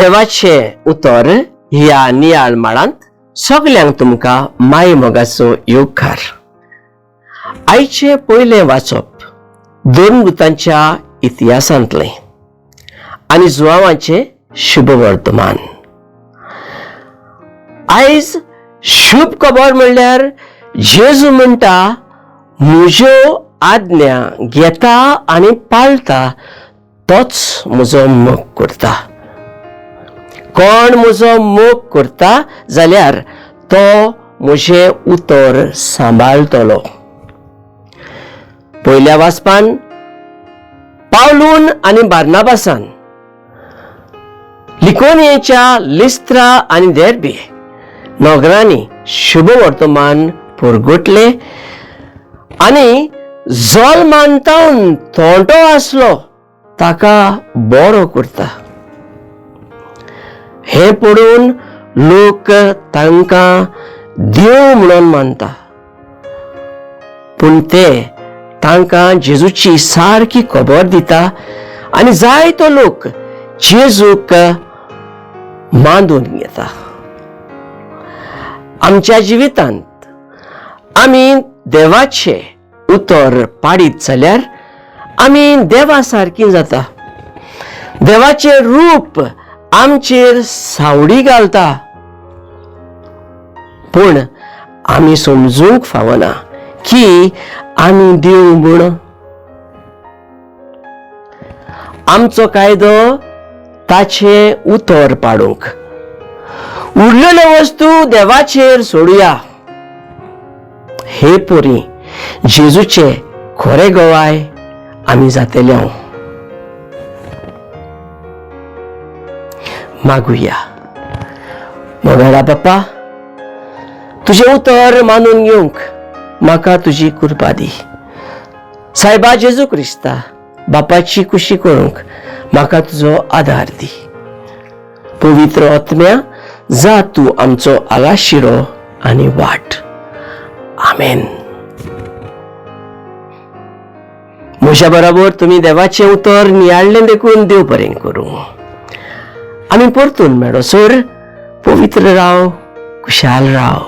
देवाचें उतर ह्या नियाळ माळांत सगल्यांक तुमकां माय मोगाचो येवकार. आयचें पयलें वाचप दोन भुतांच्या इतिहासांतलें आनी जुवांवाचें शुभ वर्तमान. आयज शुभ खबर म्हणल्यार जेजू म्हणटा, म्हज्यो आज्ञा घेता आनी पाळटा तोच म्हजो मोग करता. कोण म्हजो मोग करता जाल्यार तो म्हजें उतर सांबाळटलो. पयल्या वाचपान पावलून आनी बार्नाबासान लिकोनियेच्या लिस्त्रा आनी देर्बे नगरांनी शुभ वर्तमान पुरगुटले आनी जोल मानतावन तोंटो आसलो ताका बरो करता. हें पळोवन लोक तांकां देव म्हणून मानता, पूण ते तांकां जेजूची सारकी खबर दिता आनी जायतो लोक जेजूक मांदून घेता. आमच्या जिवितांत आमी देवाचें उतर पाडीत जाल्यार आमी देवा सारकी जाता. देवाचें रूप आमचेर सावडी घालता, पूण आमी समजूंक फावना की आमी देव म्हूण. आमचो कायदो ताचें उतर पाडूंक, उरलेल्यो वस्तू देवाचेर सोडुया. हे पोरी जेजूचे खरे गवाय आमी जातले. मागुया. मोगाळा बाप्पा, तुजें उतर मानून घेवंक म्हाका तुजी कृपा दी. सायबा जेजू क्रिस्ता, बापाची खुशी करूंक म्हाका तुजो आदार दी. पवित्र आत्म्या, जा तूं आमचो आलाशिरो आनी वाट. आमेन. म्हज्या बरोबर तुमी देवाचें उतर नियाळ्ळें देखून देव बरें करूं. आमी परतून मेळो सर. पवित्र राव, खुशाल राव.